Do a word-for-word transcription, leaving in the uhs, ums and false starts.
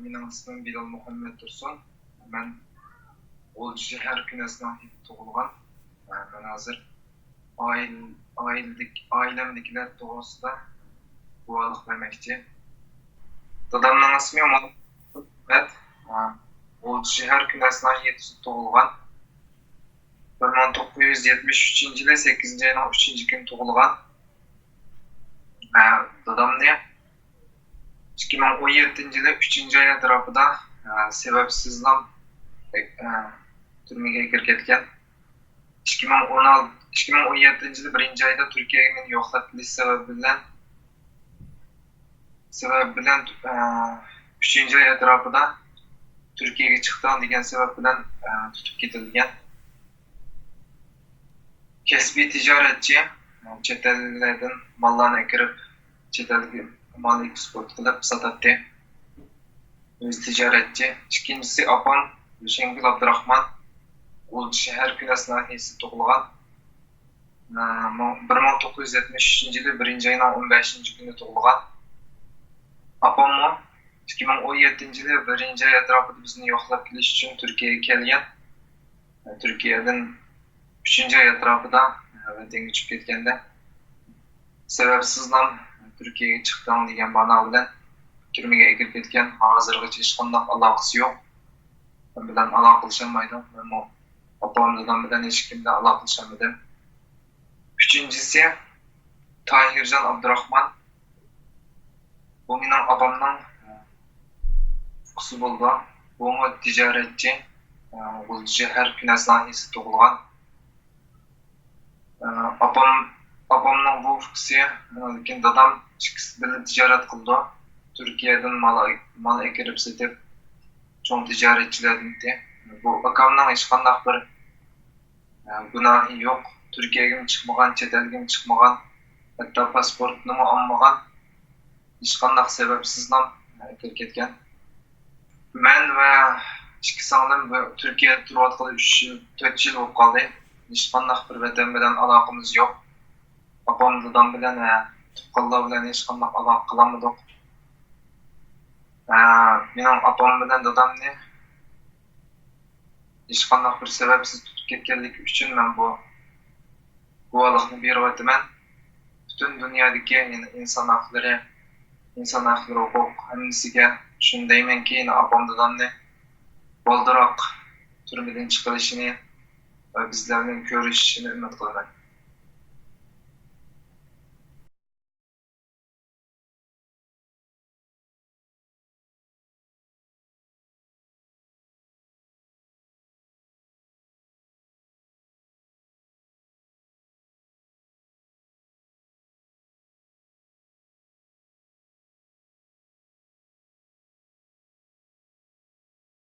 مېنىڭ ئىسمىم بىلال مۇھەممەت تۇرسۇن. مەن غۇلجا شەھەر كۈنەس ناھىيەدە تۇغۇلغان. مەن ھازىر ئائىل-، ئائىلىدىكى، ئائىلەمدىكىلەر توغرىسىدا گۇۋاھلىق بەرمەكچى. دادامنىڭ ئىسمى مۇھەممەت. غۇلجا شەھەر كۈنەس ناھىيەسىدە تۇغۇلغان. بىر مىڭ توققۇز يۈز يەتمىش ئۈچىنچى يىلى سەككىزىنچى ئاينىڭ ئۈچىنچى كۈنى تۇغۇلغان. ھە، دادامنى ئىككى مىڭ ئون يەتتىنچى يىلى ئۈچىنچى ئاي ئەتراپىدا، ھە، سەۋەبسىزلا، ھە، تۈرمىگە كىرىپ كەتكەن. ئىككى مىڭ ئون ئالتە، ئىككى مىڭ ئون يەتتىنچى يىلى بىرىنچى ئايدا تۈركىيەگە مېنى يوقلاپ كېلىش سەۋەبى بىلەن، سەۋەبى بىلەن، ئە، ئۈچىنچى ئاي ئەتراپىدا تۈركىيەگە چىقتىڭ دېگەن سەۋەب بىلەن، ئە، تۇتۇپ كېتىلگەن. كەسپىي تىجارەتچى، چەت ئەللەردىن ماللارنى ئەكىرىپ، چەت ئەلگە مال ئېكسپورت قىلىپ ساتاتتى. ئۆزى تىجارەتچى. ئىككىنچىسى ئاپام، ھۈسەيىنگۈل ئابدۇراخمان، غۇلجا شەھەر كۈنەس ناھىيەسىدە تۇغۇلغان. ئە، مىڭ-، بىر مىڭ توققۇز يۈز يەتمىش ئۈچىنچى يىلى بىرىنچى ئاينىڭ ئون بەشىنچى كۈنى تۇغۇلغان. ئاپاممۇ ئىككى مىڭ ئون يەتتىنچى يىلى بىرىنچى ئاي ئەتراپىدا بىزنى يوقلاپ كېلىش ئۈچۈن تۈركىيەگە كەلگەن. تۈركىيەدىن ئۈچىنچى ئاي ئەتراپىدا ۋەتەنگە ئۇچۇپ كەتكەندە، سەۋەبسىزلا تۈركىيەگە چىقتىڭ دېگەن بانا بىلەن تۈرمىگە ئەكىرىپ كەتكەن. ھازىرغىچە ھېچقانداق ئالاقىسى يوق. مەن بىلەن ئالاقىلىشالمايدۇ. مەنمۇ ئاپام، دادام بىلەن ھېچكىم بىلەن ئالاقىلىشالمىدىم. ئۈچىنچىسى، تاھىرجان ئابدۇراخمان. بۇ مېنىڭ ئاپامنىڭ ئۇكىسى بولىدۇ. بۇمۇ تىجارەتچى، غۇلجا شەھەر كۈنەس ناھىيەسىدە تۇغۇلغان. ئاپام، ئاپامنىڭ بۇ ئۇكىسى، لېكىن دادام ئىككىسى بىللە تىجارەت قىلىدۇ. تۈركىيەدىن مال، مال ئەكىرىپ سېتىپ، چوڭ تىجارەتچىلەردىن ئىدى. بۇ ئاكامنىڭ ھېچقانداق بىر ئە، گۇناھى يوق. تۈركىيەگىمۇ چىقمىغان، چەت ئەلگىمۇ چىقمىغان، ھەتتا پاسپورتنىمۇ ئالمىغان. ھېچقانداق سەۋەبسىزلا، ئە، كىرىپ كەتكەن. مەن ۋە ئىككى سىڭلىم بۇ تۈركىيەدە تۇرۇۋاتقىلى ئۈچ يىل، تۆت يىل بولۇپ قالدى. ھېچقانداق بىر ۋەتەن بىلەن ئالاقىمىز يوق. ئاپام، دادام بىلەن، ئە، تۇغقانلار بىلەن ھېچقانداق ئالاقە قىلالمىدۇق. ئە، مېنىڭ ئاپام بىلەن دادامنى ھېچقانداق بىر سەۋەبسىز تۇتۇپ كەتكەنلىكى ئۈچۈن مەن بۇ گۇۋاھلىقنى بېرىۋاتىمەن. پۈتۈن دۇنيادىكى، يەنى ئىنسان ھەقلىرى، ئىنسان ھەقلىرى ھوقۇق ھەممىسىگە شۇنى دەيمەنكى، يەنى ئاپام دادامنى بالدۇرراق تۈرمىدىن چىقىرىشىنى ۋە بىزلەر بىلەن كۆرۈشۈشىنى ئۈمىد قىلىمەن.